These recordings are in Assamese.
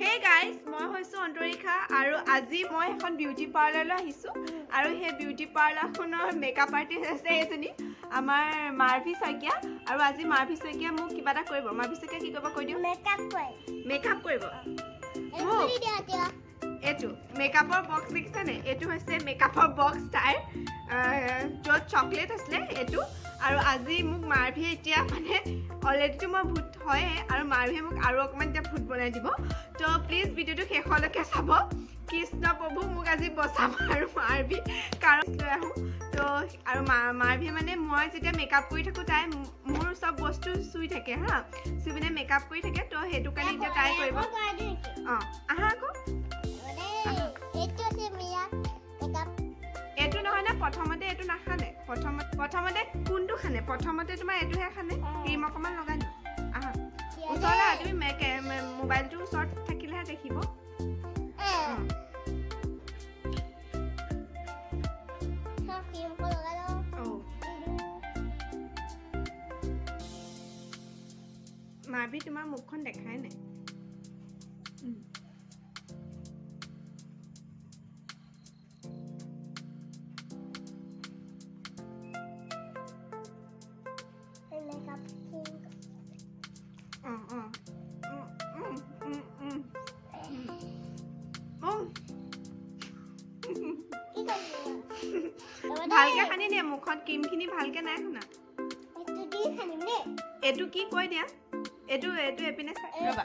হে গাইজ, মই হৈছোঁ অন্তৰীক্ষা আৰু আজি মই এখন বিউটি পাৰ্লাৰলৈ আহিছোঁ আৰু সেই বিউটি পাৰ্লাৰখনৰ মেকআপ আৰ্টিষ্ট আছে এইজনী আমাৰ মাৰ্ভি শইকীয়া। আৰু আজি মাৰ্ভি শইকীয়া মোক কিবা এটা কৰিব। মাৰ্ভি শইকীয়া, কি কৰিব কৈ দিওঁ। মেকআপ কৰে। মেকআপ কৰিব। এই খুলি দিয়া এতিয়া। এইটো মেকআপৰ বক্স দেখিছানে? এইটো হৈছে মেকআপৰ বক্স তাইৰ, য'ত চকলেট আছিলে এইটো। আৰু আজি মোক মাৰ্ভিয়ে এতিয়া মানে অলৰেডিতো মই ভূত হয়ে আৰু মাৰ্ভিয়ে মোক আৰু অকণমান এতিয়া ভূত বনাই দিব। তো প্লিজ ভিডিঅ'টো শেষলৈকে চাব। কৃষ্ণ প্ৰভু, মোক আজি বচাব আৰু মাৰ্ভি, কাৰণ লৈ আহোঁ। তো আৰু মাৰ্ভিয়ে মানে মই যেতিয়া মেকআপ কৰি থাকোঁ, তাই মোৰ চব বস্তু চুই থাকে, হা, চুই পিনে মেকআপ কৰি থাকে। তো সেইটো কাৰণে এতিয়া তাই কৰিব। আকৌ কৰাই দিওঁ নেকি? অঁ, আহা আকৌ। মানে এইটো আছে মিয়া মেকআপ। এইটো নহয় না, প্ৰথমতে এইটো নাসানে। প্ৰথমতে কোনটো সানে? প্ৰথমতে তোমাৰ এইটোহে সানে। অ। ক্ৰীম অকণমান লগাই লোৱা। আহা, ওচৰলৈ আহা। তুমি মোবাইলটোৰ ওচৰত থাকিলেহে দেখিব। অঁ। চব ক্ৰীমবোৰ লগাই লওঁ। অঁ। দিলোঁ। মাৰ্বি, তোমাৰ মুখখন দেখাই নাই। এই মেকআপ ক্ৰীম। অঁ অঁ উম, উম, উম, উম, উম। উম। কি কৰিলি? ভালকে সানি দিয়া মুখত ক্ৰীমখিনি, ভালকে নাই শুনা। এইটো দি সানিম দেই। এইটো কি কৈ দিয়া। এইটো এইপিনে চাই ৰ'বা।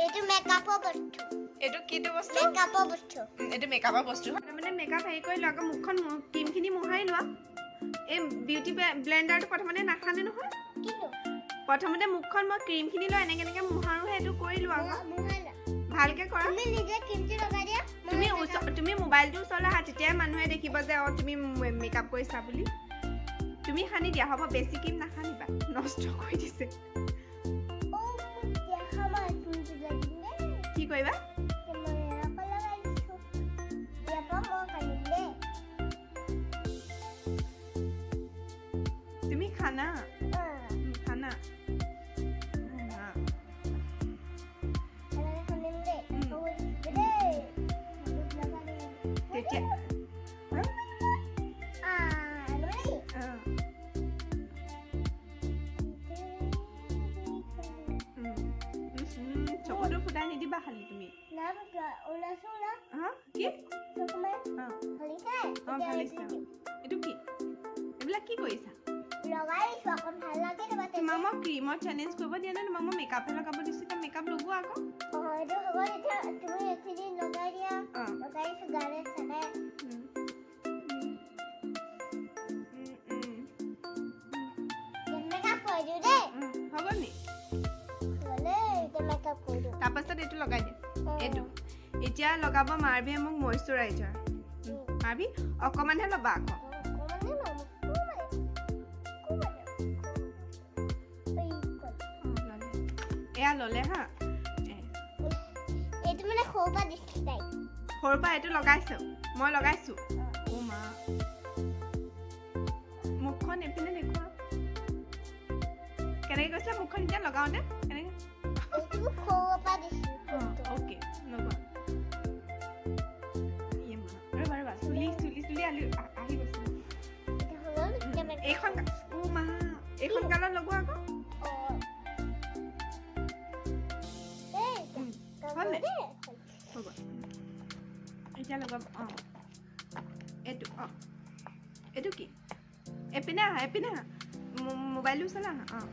এইটো মেকআপৰ বস্তু। এইটো কিটো বস্তু? মেকআপৰ বস্তু। এইটো মেকআপৰ বস্তু। মানে মেকআপ হেৰি কৰি লোৱা আকৌ, মুখখন ক্ৰীমখিনি মোহাৰি লোৱা। এই বিউটি ব্লেণ্ডাৰটো প্ৰথমতে নাসানে নহয়। কিটো? প্ৰথমতে মুখখন মই ক্ৰীমখিনি লৈ এনেকে এনেকে মোহাৰো, সেইটো কৰি লোৱা আকৌ। মোহালা। ভালকে কৰা। তুমি নিজে ক্ৰীমটো লগাই দিয়া। তুমি ওচৰ, তুমি মোবাইলটো ওচৰলৈ আহা, তেতিয়াই মানুহে দেখিব যে অঁ, তুমি মেকআপ কৰিছা বুলি। তুমি সানি দিয়া, হ'ব। বেছি ক্ৰীম নাসানিবা, নষ্ট কৰি দিছে। অ', মোক দেখা মই ক্ৰীমটো লাগিম দেই। কি কৰিবা? মই আকৌ লগাই দিছোঁ। ইয়াৰ পৰা মই সানিম দেই। তুমি খানা। অঁ। খানা মা। এনেকৈ সানিম দেই। হ'ব দেই। বহুত লগাই দিম। তেতিয়া হা? দেই। অঁ। উম, উম, উম, চকুটো ফুটাই নিদিবা খালি তুমি। না ফুটোৱা, ওলাইছো না। হা, কি? চকুমান অঁ। ফালিছে। অঁ। এতিয়া ফালিছে। এইটো দিম। এইটো কি? এইবিলাক কি কৰিছা? লগাই দিছো অকণ, ভাল লাগে তোমাক। তোমাক মই ক্ৰীমৰ চেলেঞ্জ কৰিব দিয়া নাই, তোমাক মই মেকআপহে লগাব দিছোঁ। এতিয়া মেকআপ লগোৱা আকৌ। অঁ, এইটো হ'ব। তেতিয়া তুমি এইখিনি লগাই দিয়া। অঁ। লগাই দিছো গালে চালে। উম, উম, উম, উম, মেকআপ কৰি দিওঁ দেই। হ'ব নি? হ'লে এতিয়া মেকআপ কৰি দিওঁ। তাৰপাছত এইটো লগাই দিয়া। অঁ। এইটো এতিয়া লগাব মাৰ্বিয়ে মোক মইশ্চাৰাইজাৰ। মাৰ্বি, অকণমানহে ল'বা আকৌ। অকণমানে ল'ম, অকণমানে, অকণমানে, এইকণ। অঁ, ল'লে। এয়া ল'লে হা। এইটো মানে সৰুৰ পৰা দিছিলে তাইক। সৰুৰ পৰা এইটো লগাইছোঁ, মই লগাইছোঁ। অ' মা, মুখখন এইপিনে দেখুওৱা। কেনেকৈ কৈছিলা মুখখন এতিয়া লগাওঁতে কেনেকৈ? এইটো মোক সৰুৰ পৰা দিছিল। অঁ, অ'কে, লগোৱা। ইয়ে মা, ৰ'বা ৰ'বা, চুলি আহি গৈছে। এতিয়া হৈ গ'ল, এতিয়া মেকআপ। এইখন, অ' মা, এইখন গালত লগোৱা আকৌ। অঁ। এই, হ'ল নাই? দেই। হৈ গ'ল। এতিয়া লগাব। অঁ, এইটো। অঁ, এইটো কি? এইপিনে আহা, এইপিনে আহা, মোবাইলটো ওচৰলৈ আহা। অঁ।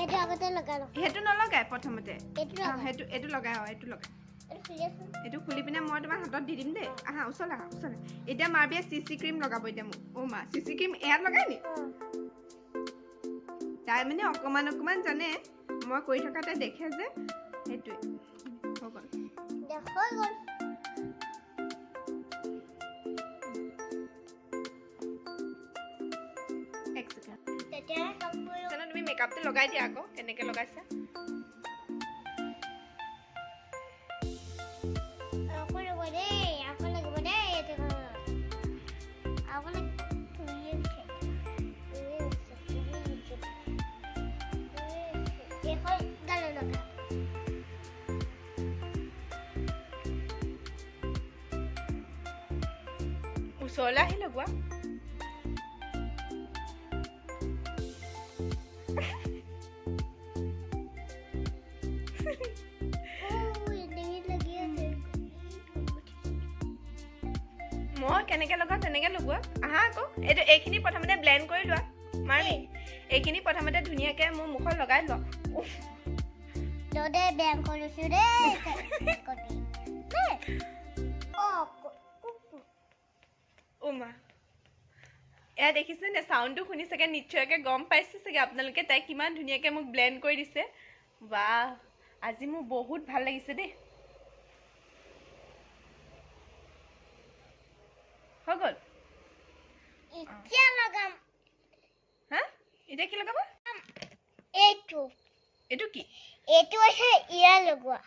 এইটো আগতে লগাই লওঁ। সেইটো নলগাই প্ৰথমতে। এইটো অঁ। লগাই। সেইটো, এইটো লগাই। অঁ, এইটো লগাই। এইটো খুলি দিয়াচোন। এইটো খুলি পিনে মই তোমাৰ হাতত দি দিম দেই। আহা, ওচৰলৈ আহা, ওচৰলৈ। এতিয়া মাৰ্বিয়ে চি চি ক্ৰীম লগাব এতিয়া মোক। অ' মা, চি চি ক্ৰীম ইয়াত লগাই নি? অঁ। তাই মানে অকণমান অকণমান জানে, মই কৰি থকা তাই দেখে যে, সেইটোৱে হৈ গ'ল। দে, হৈ গ'ল। এক ছেকেণ্ড। তেতিয়া কাম কৰিব। জানা, তুমি মেকআপটো লগাই দিয়া আকৌ, কেনেকৈ লগাইছা। আকৌ লাগিব দেই, আকৌ লাগিব দেই। এইটো আকৌ লাগিব। ফুলি গৈছে, ফুলি গৈছে, ফুলি গৈছে, ফুলি গৈছে। এইখন গালত লগা। ওচৰলৈ আহি লগোৱা। মই কেনেকৈ লগাওঁ তেনেকৈ লগোৱা। আহা আকৌ, এইটো এইখিনি প্ৰথমতে ব্লেণ্ড কৰি লোৱা মাৰবি। এইখিনি প্ৰথমতে ধুনীয়াকৈ মোৰ মুখত লগাই লোৱা। অ' মা, এয়া দেখিছে নে? চাউণ্ডটো শুনি চাগে নিশ্চয়কৈ গম পাইছে চাগে আপোনালোকে, তাই কিমান ধুনীয়াকৈ মোক ব্লেণ্ড কৰি দিছে। বাহ, আজি মোৰ বহুত ভাল লাগিছে দেই। হৈ গ'ল। এতিয়া লগাম। হা, এতিয়া কি লগাবা? এইটো। এইটো কি? এইটো হৈছে ইয়া লগোৱা।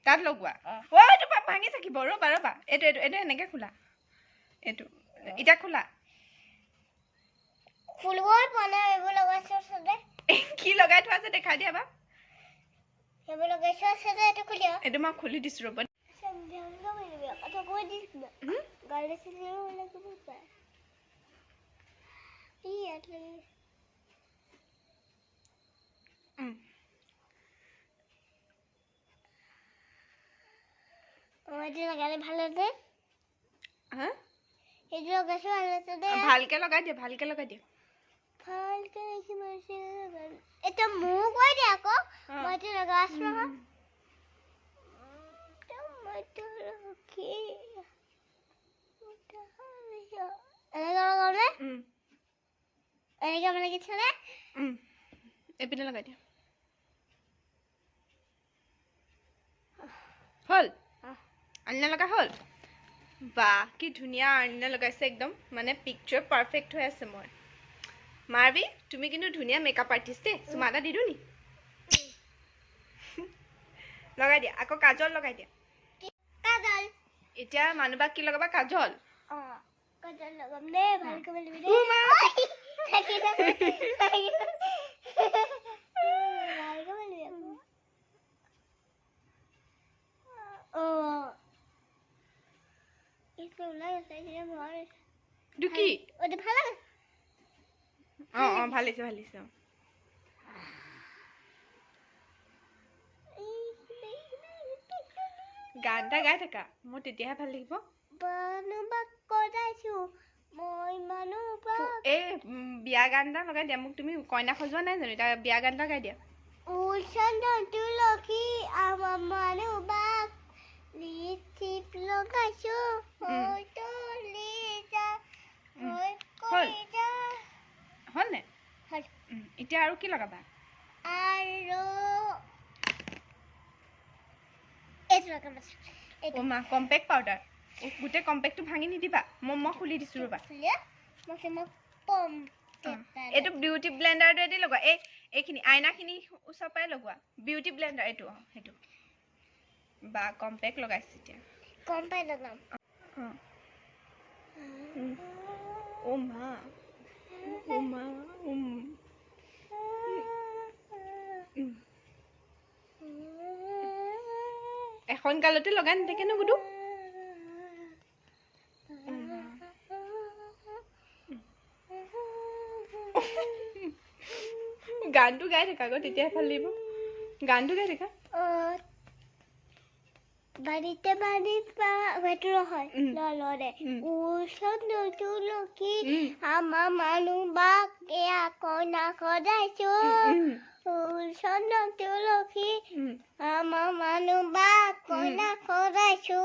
তাত লগোৱা। অ', এইটো ভাঙি থাকিব, ৰ'বা ৰ'বা। এইটো এইটো এইটো এনেকৈ খোলা, এইটো এতিয়া খোলা। খুলিবই পোৱা নাই, এইবোৰ লগাইছো আছে। কি লগাই থোৱা আছে দেখাই দিয়া বা। সেইবোৰ লগাইছো আছে যে, এইটো খুলি। এইটো মই খুলি দিছোঁ, ৰ'ব। হুম? উম। এইটো লগালে ভাল হৈছে। হা। সেইটো লগাইছো, ভাল হৈছে দে। ভালকে লগাই দিয়া, ভালকে লগাই দিয়া। ভালকে এতিয়া মোৰ কৈ দিয়া আকৌ। অ। মই এইটো লগাই আছো নহয়। মইতো ৰখি এনেকে লগাবলে। উম। এনেকে মানে কি চলে? উম, এইপিনে লগাই দিয়া। হ'ল? আইলিনা লগা হ'ল। বাহ, কি ধুনীয়া আইলিনা লগাইছে, একদম মানে পিকচাৰ পাৰফেক্ট হৈ আছে। মই মাৰবি, তুমি কিন্তু ধুনীয়া মেকআপ আৰ্টিষ্ট দেই। চুমা এটা দি দিওঁ নি? লগাই দিয়া, আকৌ কাজল লগাই দিয়া। কাজল। এতিয়া মানুহবাক কি লগাবা? কাজল? অ, কাজল লগাম দেই, ভালকে মিলিবি দেই। উ মা! থাকি থাকি ভালকে মিলিবি আকৌ। অ, এইটো ওলাই আছে এতিয়া, ভাল। এইটো কি? এইটো ভাল লাগে। অঁ অঁ, ভাল লাগিছে, ভাল লাগিছে, অঁ। গান এটা গাই থাকা, মোৰ তেতিয়াহে ভাল লাগিব। মানুহ কৰাইছো মই মানুহ। এই বিয়া গান এটা লগাই দিয়া মোক। তুমি কইনা সজোৱা নাই জানো? এতিয়া বিয়া গান এটা গাই দিয়া। চন্দন তুলসী আমাৰ মানুহ বাক লিপষ্টিক লগাইছো। উম। হৈ তুলিজা উম। হৈ হ'ল? কলিজা। হ'ল নে? হ'ল। এতিয়া আৰু কি লগাবা? আৰু এইটো লগাম আছে এইটো। অ' মা, কম্পেক্ট পাউডাৰ। গোটেই কম্পেক্টটো ভাঙি নিদিবা। মই খুলি দিছোঁ, ৰ'বা। খুলিয়া মই পম। অঁ, এইটো বিউটি ব্লেণ্ডাৰটোৱেদি লগোৱা। এই এইখিনি আইনাখিনি ওচৰৰ পৰাই লগোৱা। বিউটি ব্লেণ্ডাৰ এইটো, অঁ, সেইটো বা কম্পেক্ট লগাইছে এতিয়া। কম পাই লগাম। অঁ, অ' মা, অ' মা, উম উম। এখন গালতে লগাই নাথাকে ন গুডু? অ' মা। গানটো গাই থাকা আকৌ, তেতিয়াহে ভাল লাগিব। গানটো গাই থাকা। বাৰীতে বাৰী পা, সেইটো নহয়। উম। ল ল দে। ওচৰত তুলসী আমাৰ মানুহ বাক এয়া কইনা সজাইছো। ওচৰত তুলসী আমাৰ মানুহ বাক কইনা সজাইছো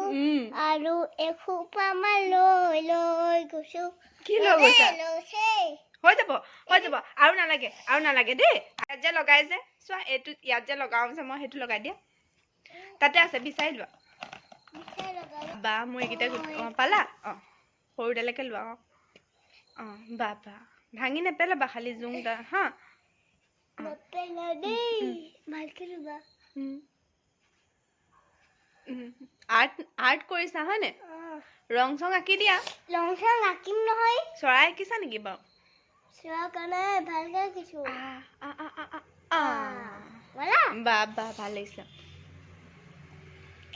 আৰু এসোপা মান লৈ লৈ গৈছো। কি লৈ গৈছা? লৈছে। হৈ যাব, হৈ যাব, আৰু নালাগে, আৰু নালাগে দেই। ইয়াত যে লগাই যে, চোৱা, এইটো ইয়াত যে লগাওঁ যে মই, সেইটো লগাই দিয়া। তাতে আছে, বিচাৰি লোৱা। বিচাৰি লগালো। বা, মোৰ এইকেইটা অঁ, পালা? অঁ, সৰুডালৈকে লোৱা। অঁ অঁ, বা বা, ভাঙি নেপেলাবা খালি জোং দা হা। নেপেলাও দেই, ভালকে ল'বা। আৰ্ট আৰ্ট কৰিছা হয়নে? অঁ। ৰং চং আঁকি দিয়া। ৰং চং আঁকিম নহয়। চৰাই আঁকিছা নেকি বাৰু? চোৱা কাৰণে ভালকে আঁকিছো। আ, আ, আ, আ, আ, আ। ব'লা। বা বা, ভাল লাগিছে।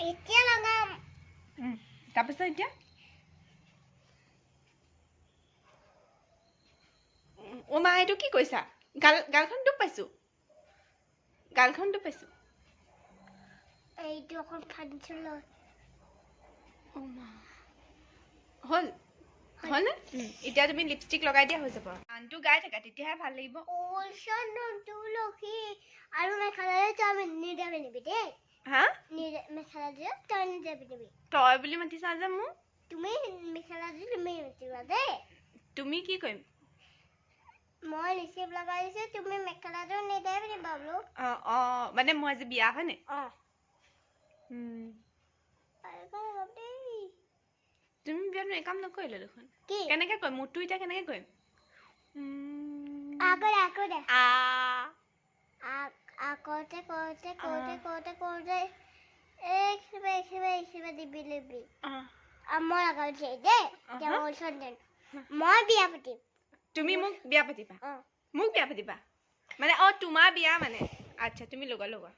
এতিয়া লগাম। তাৰপিছত এতিয়া? অ' মা, এইটো কি কৈছা? গালখন দুখ পাইছোঁ, গালখন দুখ পাইছোঁ। এইটো অকণ ফালিছোঁ লৈ। অ' মা, হ'ল হ'লনে? এতিয়া তুমি লিপষ্টিক লগাই দিয়া, হৈ যাব। গানটো গাই থাকা, তেতিয়াহে ভাল লাগিব। তুলসী আৰু মেখেলা তই নিজে পিন্ধিবি দেই। হা? নিজে মেখেলাযোৰ তই নিজে পিন্ধিবি। তই বুলি মাতিছা যে মোক? তুমি মেখেলাযোৰ তুমি পিন্ধিবা দেই। তুমি কি কৰিম? মই লিপষ্টিক লগাই দিছোঁ, তুমি মেখেলাযোৰ নিজে পিন্ধিবা বোলো। অঁ অঁ, মানে মই আজি বিয়া হয়নে? অঁ। আৰু লগাম দেই। তুমি বিয়াত মেকআপ নকৰিলে দেখোন। কি? কেনেকে কৰিম মোৰটো এতিয়া, কেনেকে কৰিম? আকৌ দে, আকৌ দে। আ। কৰোঁতে কৰোঁতে কৰোঁতে কৰোঁতে কৰোঁতে এইখিনিপা এইখিনিপা এইখিনিপা দিবি লিবি। মই লগাই দিছোঁ দেই এতিয়া। চন্দন, মই বিয়া পাতিম। তুমি মোক বিয়া পাতিবা? অঁ। মোক বিয়া পাতিবা মানে? অঁ, তোমাৰ বিয়া মানে। আচ্ছা, তুমি লগোৱা লগোৱা।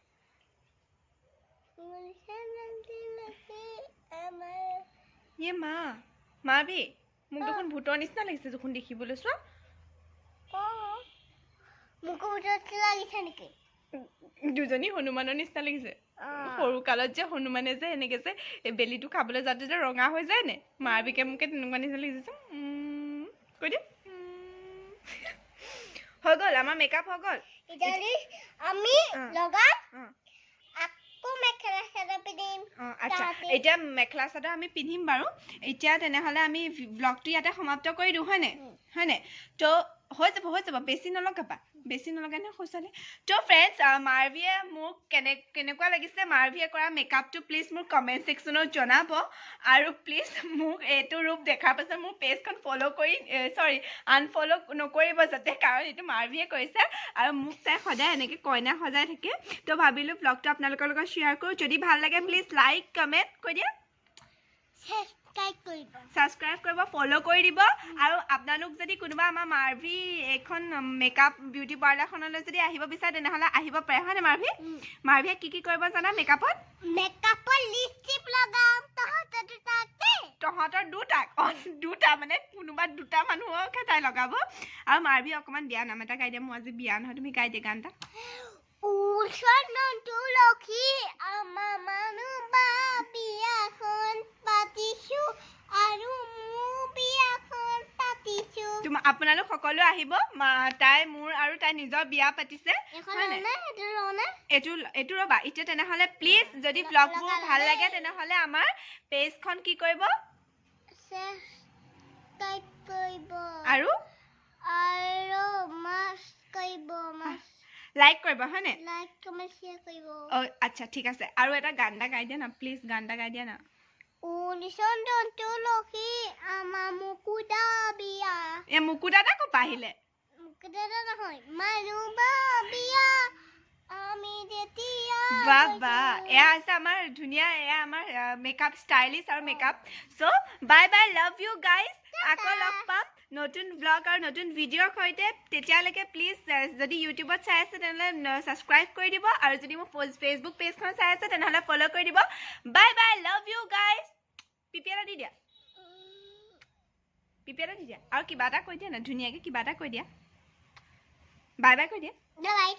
ইয়ে মা, মাৰ্বি, মোক দেখোন ভূতৰ নিচিনা লাগিছে দেখোন দেখিবলৈ, চোৱা। মোকো ভূতৰ লাগিছে নেকি? দুজনী হনুমানৰ নিচিনা লাগিছে। সৰু কালত যে হনুমানে যে এনেকে যে এই বেলিটো খাবলৈ যাওঁতে যে ৰঙা হৈ যায় নে, মাৰ্বিকে মোকে তেনেকুৱা নিচিনা লাগিছে। কৈ দিয়া, হৈ গ'ল, আমাৰ মেকআপ হৈ গ'ল। এতিয়া আমি লগাম আকৌ মেখেলা চাদৰ পিন্ধিম। অঁ, আচ্ছা, এতিয়া মেখেলা চাদৰ আমি পিন্ধিম বাৰু। এতিয়া তেনেহ'লে আমি ব্লগটো ইয়াতে সমাপ্ত কৰি দিওঁ, হয়নে? হয়নে? তো হৈ যাব, হৈ যাব, বেছি নলগাবা, বেছি নলগাই নহয় সৰু। তো ফ্ৰেণ্ডছ, মাৰ্ভিয়ে মোক কেনেকুৱা লাগিছে মাৰ্ভিয়ে কৰা মেকআপটো, প্লিজ মোক কমেণ্ট ছেকশ্যনত জনাব। আৰু প্লিজ মোক এইটো ৰূপ দেখাৰ পাছত মোৰ পেজখন ফ'ল' কৰি, চৰি, আনফ'ল' নকৰিব যাতে, কাৰণ এইটো মাৰ্ভিয়ে কৰিছে আৰু মোক তাই সদায় এনেকৈ কইনা সজাই থাকে। তো ভাবিলোঁ ব্লগটো আপোনালোকৰ লগত শ্বেয়াৰ কৰোঁ। যদি ভাল লাগে প্লিজ লাইক, কমেণ্ট কৰি দিয়া। ছাবস্ক্ৰাইব কৰিব, ফ'ল' কৰি দিব। আৰু আপোনালোক যদি কোনোবা আমাৰ মাৰ্ভি এইখন মেকআপ বিউটি পাৰ্লাৰখনলৈ যদি আহিব বিচাৰে, তেনেহ'লে আহিব পাৰে, হয়নে মাৰ্ভি? মাৰ্ভিয়ে কি কি কৰিব জানা মেকআপত? মেকআপত লিপষ্টিক লগাম তহঁতৰ দুটাক। তহঁতৰ দুটাক? অঁ, দুটা মানে কোনোবা দুটা মানুহকহে তাই লগাব। আৰু মাৰ্ভি, অকণমান বিয়া নাম এটা গাই দিয়া। মোৰ আজি বিয়া নহয়, তুমি গাই দিয়া গান এটা। তুলসী আমাৰ মানুহ বা বিয়াখন পাতিছো আৰু মোৰ বিয়াখন পাতিছো। তোমা আপোনালোক সকলো আহিব। তাই মোৰ আৰু তাই নিজৰ বিয়া পাতিছে। এইটো এইটো ৰ'বা এতিয়া। তেনেহ'লে প্লিজ যদি ব্লগবোৰ ভাল লাগে, তেনেহ'লে আমাৰ পেজখন কি কৰিব? আৰু আৰু মাছ কৰিব, মাছ লাইক কৰিব, হয়নে? লাইক, কমেণ্ট, শ্বেয়াৰ কৰিব। অঁ, আচ্ছা, ঠিক আছে। আৰু এটা গান এটা গাই দিয়া না, প্লিজ, গান এটা গাই দিয়া না। চন্দন তুলসী আমাৰ মুকুতা বিয়া। এ, মুকুতা এটা ক'ৰ আহিলে? মুকুতা নহয়, মানুহ বা বিয়া আমি যেতিয়া। বাহ বাহ, এয়া হৈছে আমাৰ ধুনীয়া, এয়া আমাৰ মেকআপ ষ্টাইলিছ আৰু makeup. So bye bye, love you guys. আকৌ লগ পাম নতুন ব্লগ আৰু নতুন ভিডিঅ'ৰ সৈতে। তেতিয়ালৈকে প্লিজ যদি ইউটিউবত চাই আছে, তেনেহ'লে ছাবস্ক্ৰাইব কৰি দিব আৰু যদি মোৰ ফেচবুক পেজখন চাই আছে, তেনেহ'লে ফ'ল' কৰি দিব। Bye bye, love you guys. পিপি এটা দি দিয়া, পিপি এটা দি দিয়া আৰু কিবা এটা কৈ দিয়া না, ধুনীয়াকৈ কিবা এটা কৈ দিয়া, বাই বাই কৈ দিয়া। বাই।